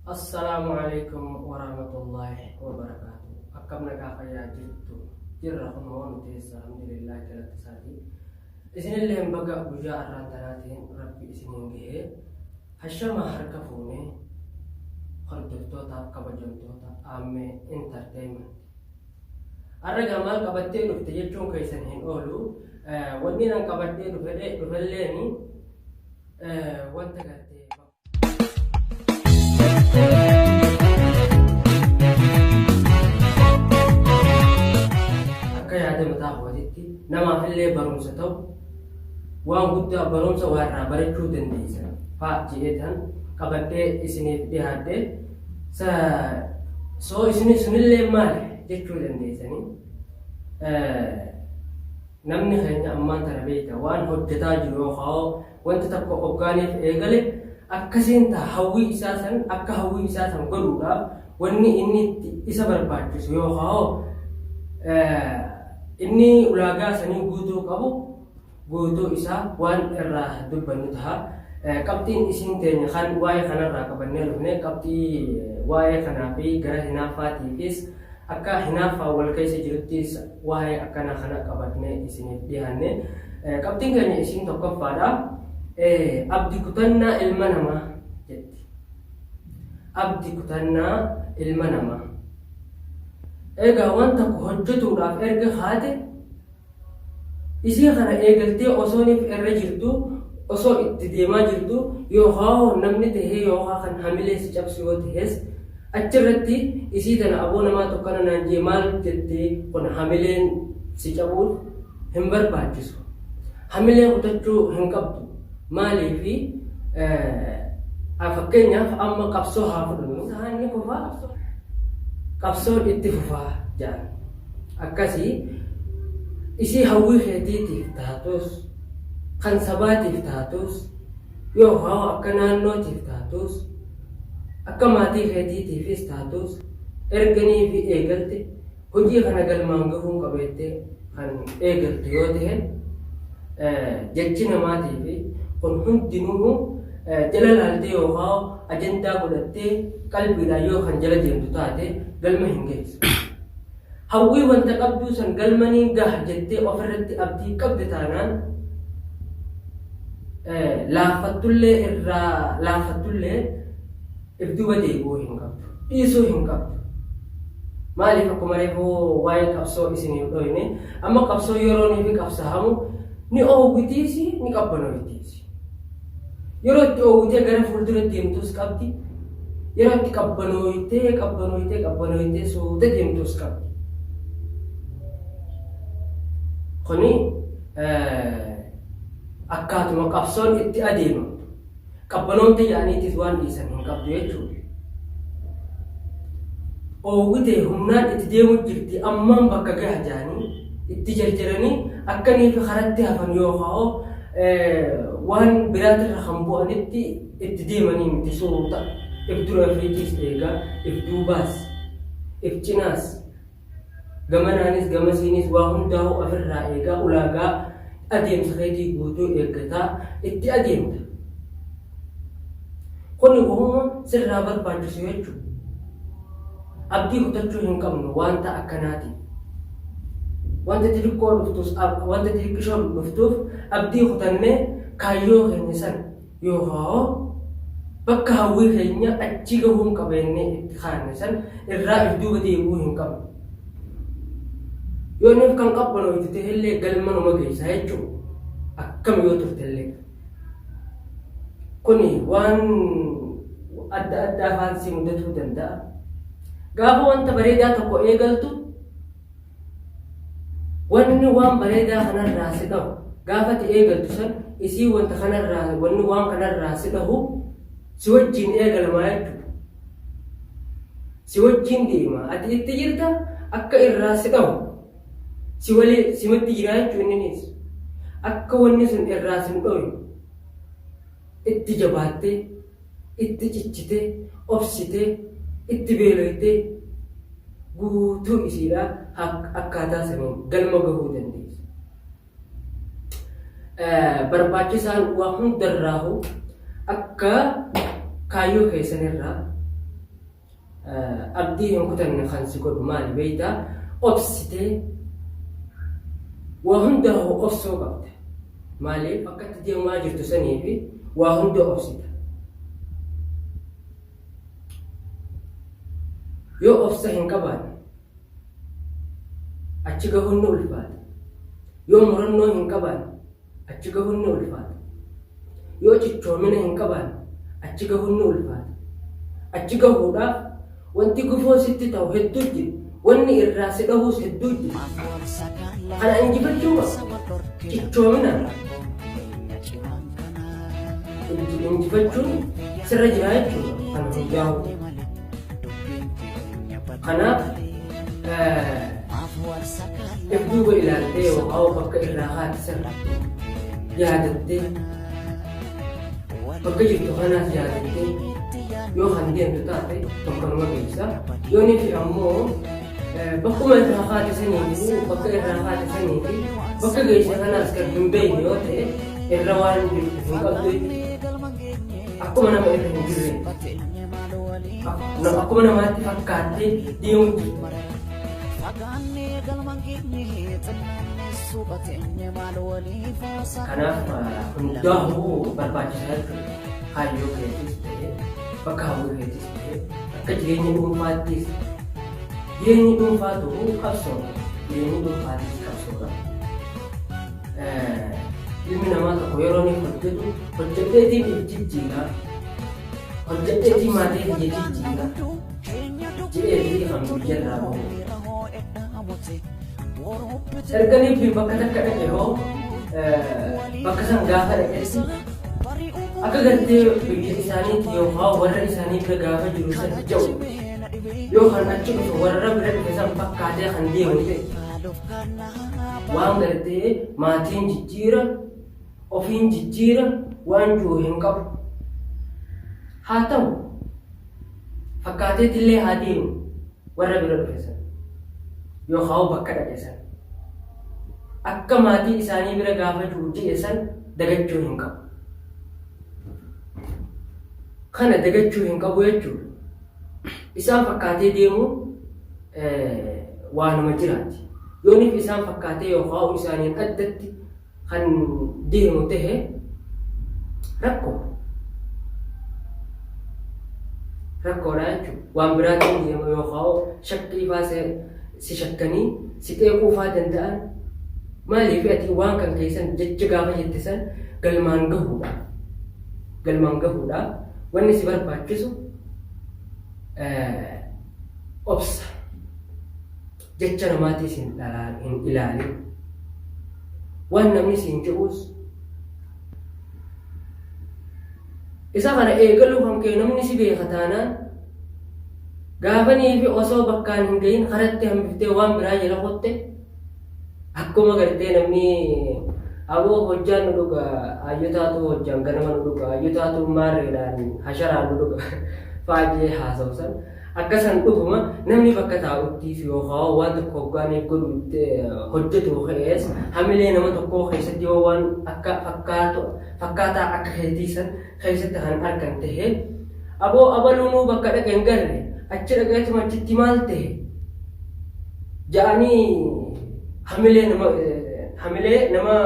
Assalaamu alaikum warahmatullaahi wabarakaatu. Akkam nagaa fayyaa jirtu? Jirra kunoo nuti eessa, alhamdulillah, galata isaati. Isinillee baga guyyaa har'aan tanaatiin Rabbi isiniin gahee. Hashama, harka fuunee hordoftootaaf kabajamtoota Aammee Entertainment. Har'a gaa maal qabattee dhufte jechuun keessan hin oolu. Wanni nan qabadhee dhufelleeni wanta gartee akka yaada mataa kootitti namaafillee barumsa ta'u, waan guddaa barumsa waa irraa barachuu dandeessan faa je'eetan qabadhee isiniif dhiyaadhe. Soo isin sunillee maali jechuu dandeessanii, namni keenya ammaan tana beekta waan hojjetaa jiru yookaan wanta tokko hoggaaniif eegale akkasiin ta'a. Hawwii isaa san akka hawwii isaa san godhuudhaaf wanni inni itti isa barbaachisu yookaan inni ulaagaa sanii guutuu qabu guutuu isaa waan irraa dubbannu ta'a. Qabxiin isiin teenya kan waa'ee kanarraa qabannee dhufne, qabxii waa'ee kanaa fi gara hinaaffaatiifis akka hinaaffaa wal keessa jiruttis waa'ee akkana kana qabannee isiniif dhiyaanne. Qabxiin keenya isiin tokkoffaadha. Abdi kutannaa ilma namaa jetti. Abdi kutannaa ilma namaa. Egaa waan tokko hojjetuudhaaf erga kaate, isii kana eegaltee osooniif irra jirtu, osoo itti deemaa jirtu, yookaan namni tahee yookaan kan hamilee si cabsu yoo tahes, achirratti isii tana aboo namaa tokkana naan jee maal jettee kun hamileen si cabuun hin barbaachisu. Hamilee kutachuu hin qabdu. Maaliifi, fakkeenyaaf amma qabsoo haa fudhannu. Saanni kufaa, qabsoon itti fufaa jedhan. Akkasii isii hawwii keetiitiif taatus, kan sabaatiif taatus, yookaan akka naannootiif taatus, akka maatii keetiitiifis taatus, erganii fi eegalte hojii kana galmaan gahuun qabeettee kan eegaltu yoo ta'e, jechi namaatii fi kun hundinuu jala laaltee yookaan ajandaa godhattee qalbiidhaan yoo kan jala deemtu taate, galma hin geessu. Hawwii wanta qabduu san galmaniin gaha jettee ofirratti abdii qabde taanaan, laaffattullee irraa laaffattullee if duuba deebi'uu hin qabdu. Dhiisuu hin qabdu. Maaliif, akkuma reefuu waa'ee qabsoo isiniif dhoyne, amma qabsoo yeroo fi qabsaa'amu ni oowwitiisi, ni qabbanooytiisi. Yeroo itti oowwitee gara fuuldura deemtus qabdi. Yeroo itti qabbanooytee, qabbanooytee, qabbanooytee suuta deemtus qabdi. Kuni akkaatuma qabsoon itti adeemamtu. Qabbanoomte yaa'aniitis waan dhiisan hin qabdu jechuudha. Oowwitee humnaan itti deemu jirti, ammaan bakka gaha jaanii itti jarjaranii akkanii fi karatti hafan yookaan waan biraatirra kan bu'anitti itti deemanii miti. Suuta if dura ofiitiis eegaa, if duubaas, if cinaas, gamanaanis gamasiinis waa hundaa'u ofirraa eegaa, ulaagaa adeemsa keetii guutuu eeggataa itti adeemta. Kuni wahuma sirraa barbaachisu jechuudha. Abdii kutachuu hin qabnu wanta akkanaatiif. Wanta xixiqqoo dhuftus, wanta xixiqqishoo dhuftuuf abdii kutannee kaayyoo keenya san yookaan bakka hawwii keenya achi gahuun qabeennee itti kaanne san irraa if duuba deebi'uu hin qabnu. Yoo nuuf kan qabbanooytu ta'ellee galma numa geessa jechuudha. Akkam yoo turtellee. Kuni waan adda addaa afaan si mudatuu danda'a. Gaafa wanta bareedaa tokko eegaltu, wanni waan bareedaa kanarraa si dhahu, gaafa ati eegaltu san isii wanta kanarraa, wanni waan kanarraa si dhahu si wajjin eegalamaa jechuudha. Si wajjin deema. Ati itti jirta, akka irraa si dhahu si walii simatti jira jechuudha inninis. Akka wanni sun irraa sin dhowe itti jabaattee, itti cichitee, obsitee, itti beeloytee guutuu isiidha akkaataa saniin galma gahuu dandeessa. Barbaachisaan waa hundarraahu akka kaayyoo keessanirraa Abdii hin kutanne kan si godhu maali beektaa? Obsitee waa hundaa'u obsuu qabda. Maaliif akka itti deemaa jirtu sanii fi waa hunda obsita. Yoo obsa hin qabaanne achi gahuun ni ulfaata. Yoo murannoo hin qabaanne achi gahuun ni ulfaata. Yoo cichoomina hin qabaanne achi gahuun ni ulfaata. Achi gahuudhaaf wanti gufuu sitti ta'u hedduu jira. Wanni irraa si dhahuus hedduu jira. Kana injifachuu qabda. Cichoominaan injifachuun sirra jira jechuudha. Kana hundaa'u. Kanaaf if duuba ilaaltee yookaan bakka irraa kaate sana yaadattee bakka jirtu kanaas yaadattee yoo kan deemtu taate bakka numa geessa. Yoo ni ammoo bakkuma irraa kaate sanii bakka irraa kaate sanii fi bakka geesse kanaas kan hin beekne yoo ta'e irra waan jirtu hin qabdu akkuma nama irra hin jirre akkuma namaatti fakkaattee deemu jirtu. Kanaaf hundaa'uu barbaachisaa jechuudha. Kaayyoo keetis ta'e bakka hawwii keetis ta'e akka jireenya dhuunfaattis jireenyi dhuunfaa ta'uu qabsoodha. Jireenyi dhuunfaatis qabsoodha. Ilmi namaa tokko yeroo inni hojjetu hojjeteetiin if jijjiira. Hojjeteetiin maatii kiyya jijjiira. Jedheetii kan biyyarraa bahu. Erga fi bakka takka dhaqe hoo bakka san gaafa dhaqetti akka gartee biyya isaaniitti yookaan warra isaanii bira gaafa jiru san jedhu yoo kan achi dhufe warra bira dhufe san fakkaatee kan deemu ta'e waan gartee maatiin jijjiira ofiin jijjiira waan jiru hin qabu. Haa ta'u fakkaateetillee haa deemu warra bira dhufe san yookaan bakka dhaqe san akka maatii isaanii bira gaafa jiru jedhe san dagachuu hin qabu. Kana dagachuu hin qabu jechuudha. Isaan fakkaatee deemuun waanuma jiraati. Yooniif isaan fakkaatee yookaan isaaniin addatti kan deemu tahe rakkoo rakkoodha jechuudha. Waan biraatiin deema yookaan shakkii faa si shakkanii si qeequu faa danda'an maaliif ati waan kan keessan jecha gaafa jette san galmaan gahuudha. Galmaan gahuudha. Wanni si barbaachisu obsa. Jecha namaatiis hin ilaalin. Waan namni siin jedhus isa kana eegaluu kan kee namni si beeka taanaan gaafanii fi osoo bakkaan hin gahin karatti hambiftee waan biraa jala kotte akkuma gartee namni aboo hojjaan nu dhuga hayyotaatu hojjaan ganama nu dhuga hayyotaatu maarreedhaan hasharaan nu dhuga faajee haasa'u san Akka san dhuguma namni bakka taa'uttiis yookaan waan tokko hoggaaniif godhu hojjetu ka'ees hamilee nama tokkoo keessatti yoo waan akka fakkaatu fakkaataa akka keetii san keessatti kan argan ta'e aboo abaluunuu bakka dhaqe hin garre achi dhaqeetuma achitti maal ta'e ja'anii hamilee nama hamilee nama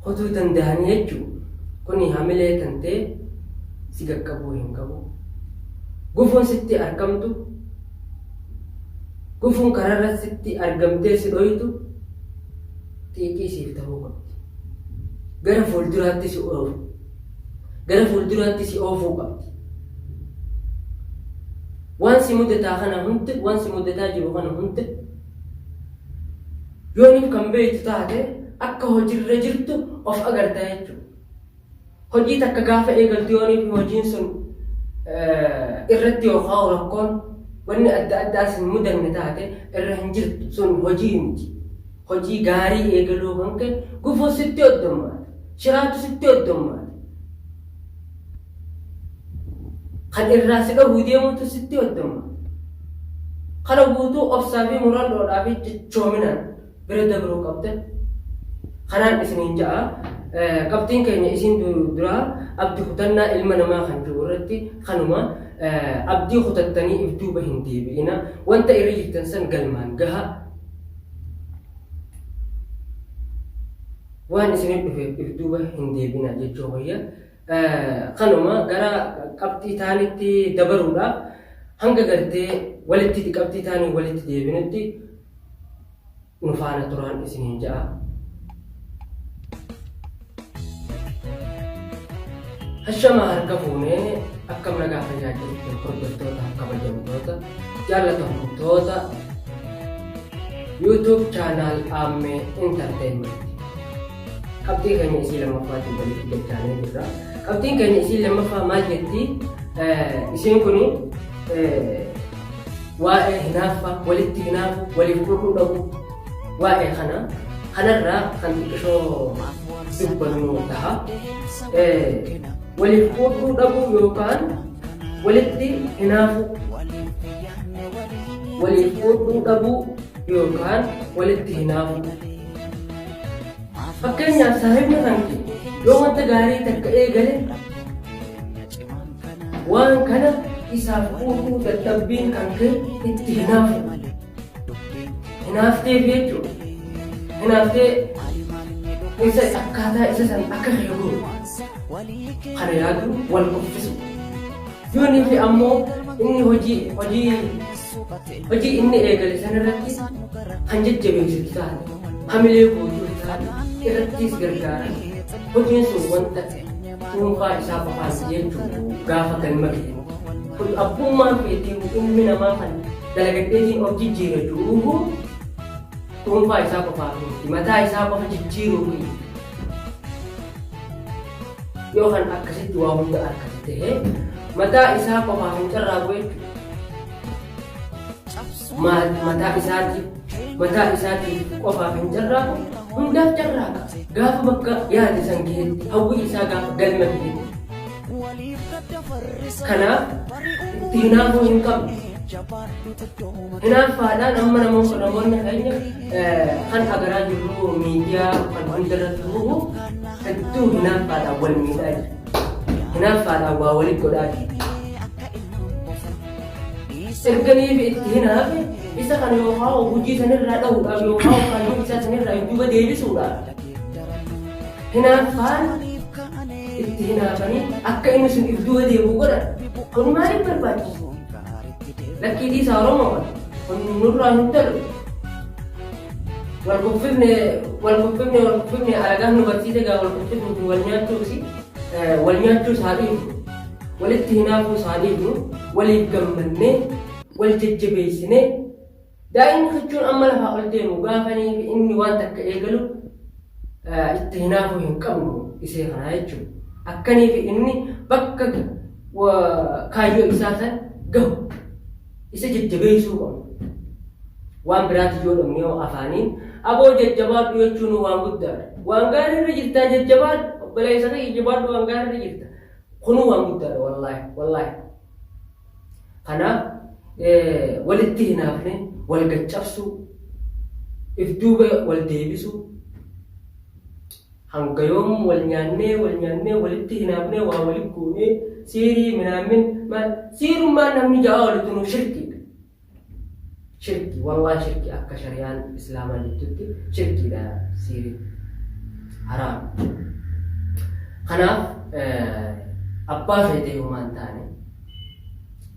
kutuu danda'anii jechuudha. Kuni hamilee tantee si qaqqabuu hin qabu. Gufuun sitti argamtu, gufuun kararra sitti argamtee si dhoytu xiiqii siif ta'uu qabdi. Gara fuulduraatti si oofu. Gara fuulduraatti si oofuu qabdi. Waan si mudataa kana hunda, waan si mudataa jiru kana hunda yooniif kan beektu taate akka hojiirra jirtu of agarta jechuudha. Hojii takka gaafa eegaltu yooniif hojiin sun irratti yookaan rakkoon wanni adda addaa sin mudanne taate irra hin jirtu sun hojii miti. Hojii gaarii eegaluu kan ka'e gufuu sitti hoddommaata. Shiraatu sitti hoddommaata. Kan irraa si dhowwu deemutu sitti hoddommaata. Kana guutuu obsaa fi murannoodhaa fi cichoominaan bira dabruu qabda. Kanaan isiniin ja'a. Qabxiin keenya isin duraa abdi kutannaa ilma namaa kan jiru. irratti kanuma abdii kutattanii if duuba hin deebi'ina. Wanta irra jirtan san galmaan gaha. Waan isinit dhufeef if duuba hin deebi'ina jechuu kiyya. Kanuma gara qabxii taanitti dabaruudhaaf hanga gartee walitti qabxii taanii walitti deebinutti nu faana turaan isiniin ja'a. Hashama harka fuunee akkam nagaa fayyaa jirtu hordoftootaaf kabajamtoota jaallatamtoota YouTube channel Aammee Entertainment. Qabxii keenya isii lammaffaatiin walitti dachaanee jirra. Qabxiin keenya isii lammaffaa maal jetti? Isiin kun waa'ee hinaaffaa, walitti hinaafu, waliif quuquu dhabu waa'ee kana kanarraa kan xiqqishoo dubbannu taha. Waliif quuquu dhabuu yookaan walitti hinaafuu waliif quuquu dhabuu yookaan walitti hinaafuu. Fakkeenyaaf saahibni kan kee yoo wanta gaarii takka eegale waan kana isaaf quuquu dadhabbiin kan kee itti hinaafu. Hinaafteef jechuudha. Hinaaftee isa akkaataa isa san akka kee godhu kana yaadu wal kuffisu. Yoo inni fi ammoo inni hojii hojii Hojii inni eegale sanarratti kan jajjabeessitu taate, hamilee guutuu taate irrattis gargaaran. Hojiin sun wanta dhuunfaa isaa qofaan jechuun gaafa galma gahe. Kun abbummaan feetii ilmi namaa kan dalagadheetiin of jijjiira jiruuhu dhuunfaa isaa qofaaf miti mataa isaa qofa jijjiiruuf yoo kan akkasitti waa hunda argate ta'e mataa isaa qofaaf hin carraaqu jechuudha. Mataa isaatiif mataa isaatiif qofaaf hin carraaqu hundaaf carraaqa. Gaafa bakka yaade san gahetti hawwii isaa gaafa galma gahetti. Kanaaf itti hinaafuu hin qabnu. Hinaaffaadhaan amma namoonni namoonni keenya kan agaraa jirru miidiyaa kan hundarratti hubu hedduu hinaaffaadhaan wal miidhaa jiru. Hinaaffaadhaan waa walitti godhaa jiru. Erganiif itti hinaafe isa kana yookaan hojii sanirraa dhahuudhaaf yookaan kaayyoo isaa sanirraa duuba deebisuudhaaf hinaaffaan itti hinaafanii akka inni sun if duuba deebi'u godhan. Kun maaliif barbaachisa? Lakkii dhiisaa Oromoo kana. Kun nurraa hin tolu. Wal kuffifne wal kuffifne wal kuffifne alagaan nu barsiise gaa wal kuffifuu fi wal nyaachuusi wal nyaachuus haa dhiifnu. Walitti hinaafuus haa dhiifnu. Waliif gammannee wal jajjabeessinee daa'imni kichuun amma lafaa ol deemu gaafanii fi inni waan takka eegalu itti hinaafuu hin qabnu isee kanaa jechuudha. Akkanii fi inni bakka kaayyoo isaa san gahu isa jajjabeessuu qabna. Waan biraati yoo dhabne yoo afaaniin aboo jajjabaadhu jechuun waan guddaadha. Waan gaarii irra jirtaa jajjabaadhu obboleessa kee jajjabaadhu waan gaarii irra jirta. Kunuu waan guddaadha wallaahi wallaahi. Kanaaf walitti hinaafne wal gaccabsuu if duuba wal deebisuu hanga yoom wal nyaannee wal nyaannee walitti hinaafnee waa walitti goonee siirii minaamin maal siirummaan namni ja'aa walitti nu shirkiidha. Shirki wallaahi shirki akka shari'aan islaamaa jettutti shirkiidha siiriin haraam. Kanaaf abbaa feetee homaa hin taane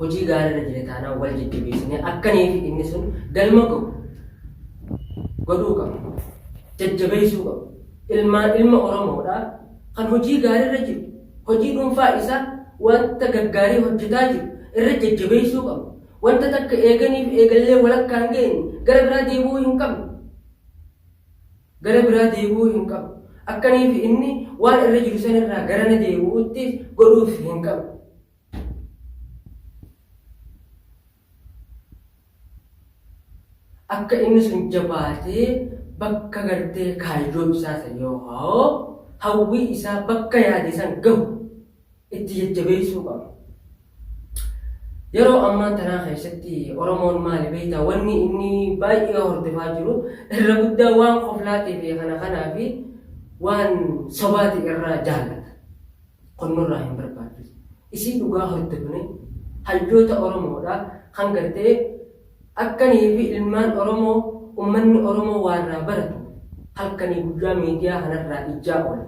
hojii gaarii irra jira taanaan wal jajjabeessinee akkanii fi inni sun galma gahu godhuu qabna. Jajjabeessuu qabna. Ilmaan ilma Oromoodha kan hojii gaarii irra jiru hojii dhuunfaa isaa wanta gaggaarii hojjetaa jiru irra jajjabeessuu qabna. Wanta takka eeganiif eegallee walakkaa hin geenye gara biraa deebi'uu hin qabnu. Gara biraa deebi'uu hin qabnu. Akkaniif inni waan irra jiru sanirraa garana deebi'uutti godhuuf hin qabnu. Akka inni sun jabaatee bakka gartee kaayyoo isaa san yookaan hawwii isaa bakka yaade san gahu itti jajjabeessuu qabna. Yeroo ammaan tanaa keessatti Oromoon maali beektaa wanni inni baay'ee hordofaa jiru irra guddaa waan koflaatii fi kana kanaa fi waan sobaati irraa jaallata. Kun nurraa hin barbaachisu. Isii dhugaa hordofne hayyoota Oromoodha kan gartee akkanii fi ilmaan Oromoo ummanni Oromoo waa irraa baratu halkanii guyyaa miidiyaa kanarraa ijjaa oola.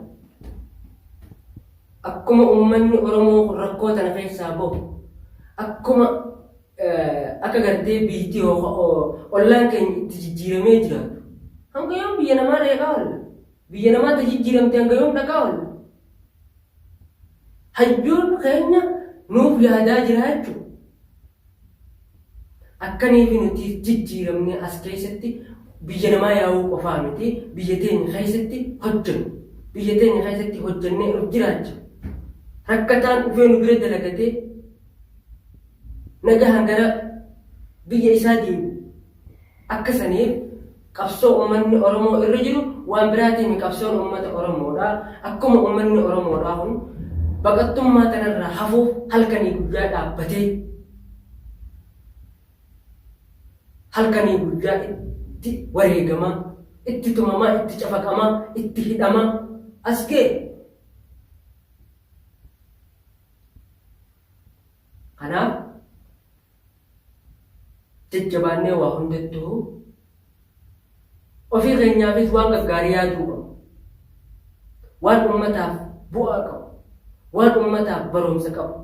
Akkuma ummanni Oromoo kun rakkoo tana keessaa bahu akkuma akka gartee biyyittii ollaan keenya itti jijjiiramee jiraatu hanga yoom biyya namaa dheeqaa oolla? Biyya namaa ta jijjiiramte hanga yoom dhaqaa oolla? Hayyuun keenya nuuf yaadaa jira jechuudha. Akkaniifi nuti jijjiiramnee as keessatti biyya namaa yaa'uu qofaa miti biyya teenya keessatti hojjennu. Biyya teenya keessatti hojjennee of jiraachifnu. Rakkataan dhufee nu bira dalagatee nagahaan gara biyya isaa deebi'u. Akka saniif qabsoo ummanni Oromoo irra jiru waan biraatiimi qabsoon ummata Oromoodha. Akkuma ummanni Oromoodhaa kun baqattummaa tanarraa hafuuf halkanii guyyaa dhaabbatee halkanii guyyaa itti wareegamaa, itti tumamaa, itti cafaqamaa, itti hidhamaa as ga'e. Kanaaf jajjabaannee waa hundattuu ofii keenyaafis waan gaggaarii yaaduu qabna. Waan ummataaf bu'aa qabu, waan ummataaf barumsa qabu.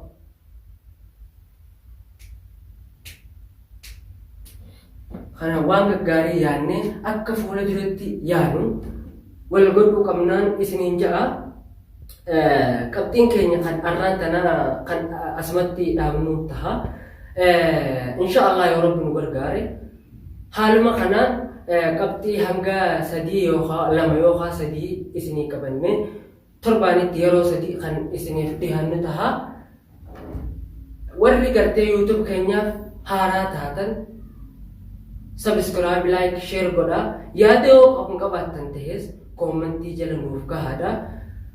Kana waan gaggaarii yaadnee akka fuula duratti yaadnu wal godhuu qabnaan isiniin ja'a. Qabxiin keenya kan arraan tanaa kan asumatti dhaabnu taha. Insha Allah yoo Rabbi nu gargaare haaluma kanaan qabxii hanga sadii yookaan lama yookaan sadii isinii qabanne torbaanitti yeroo sadii kan isiniif dhihaannu taha. Warri gartee YouTube keenyaaf haaraa taatan subscribe, like, share godhaa. Yaada yoo qabu qabaattan tahes koommantii jala nuuf gahaadha.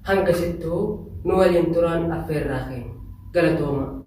Hanga sittuu nu waliin turaan affeerraa keenya. Galatoomaa.